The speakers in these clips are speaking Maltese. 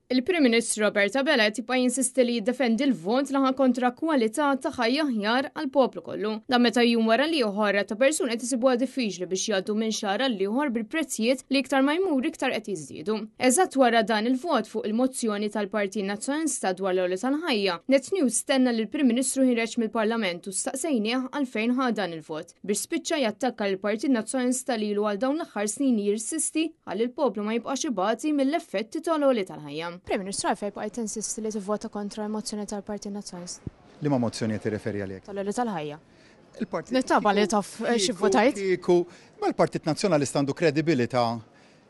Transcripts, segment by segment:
Il-Prim Ministru Robert Abela qed jibqa' jinsisti li jiddefendi l-vot li ħa kontra kwalità ta' ħajja aħjar għall-poplu kollu. Dan meta jum wara l-ieħor ta' persuni qed isibuha diffiċli biex jgħaddu minn xahar għal ieħor bil-prezzijiet li iktar ma jmur iktar qed jiżdiedu. Eżatt wara dan il-vot fuq il-mozzjoni tal-Partit Nazzjonalista dwar l-għoli tal-ħajja, Net News stenna li l-Prim Ministru ħireġ mill-Parlament u staqsejnieh għalfejn ħa dan il-vot. Biex spiċċa jattakka lill-Partit Nazzjonalista li ilu għal dawn l-aħħar snin jirsisti ħalli l-poplu ma jibqax ibati mill-effetti tal-għoli tal-ħajja. Prim Ministru għalfejn bqajt tinsisti li tivvota kontra l-mozzjoni tal-Partit Nazzjonalista? Liema mozzjoni qed tirreferi għaliha? Tal-għoli tal-ħajja. Il-Partit Nittama li taf xi vvotajt. Kieku, ma l-Partit Nazzjonalista għandu kredibilità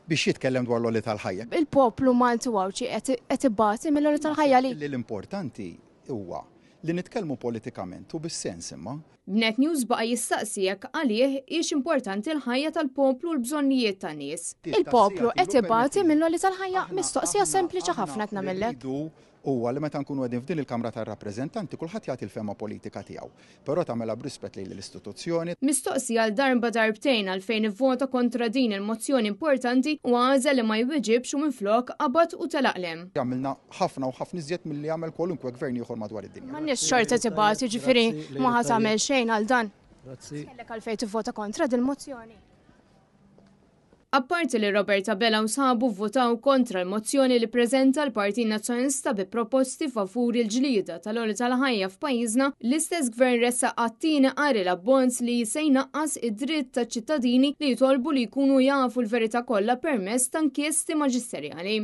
biex jitkellem dwar l-għoli tal-ħajja. Il-poplu Malti u Għawdxi qed ibati mill-għoli tal-ħajja li. L-importanti huwa li nitkellmu politikament u bis-sens imma. B'Net News baqa' jistaqsi jekk għalih hix importanti l-ħajja tal-poplu u l-bżonnijiet tan-nies. Il-poplu qed ibati mill-għoli tal-ħajja? Mistoqsija sempliċi ħafna qed nagħmillek. Li rridu huwa li meta nkunu qegħdin f'din il-Kamra tar-Rappreżentanti kulħadd jagħti l-fehma politika tiegħu, però tagħmilha b'rispett lejn l-istituzzjoni. Mistoqsi għal darba darbtejn għalfejn ivvota kontra din il-mozzjoni importanti, huwa għażel li ma jweġibx u minflok qabad u telaq 'l hemm. Għamilna ħafna u ħafna iżjed milli għamel kwalunkwe gvern ieħor madwar id-dinja. Man-nies xorta tibgħat, jiġifieri ma ħa tagħmel xejn għal dan. Kellek għalfejn tivvota kontra dil-mozzjoni. Apparti li Robert Abela u sħabu vvotaw kontra l-mozzjoni li ppreżenta l-Partit Nazzjonalista bi proposti favur il-ġlieda tal-għoli tal-ħajja f'pajjiżna, l-istess Gvern ressaq għat-tieni qari l-abbozz li se jnaqqas id-dritt taċ-ċittadini li jitolbu li jkunu jafu l-verità kollha permezz ta' inkjesti maġisterjali.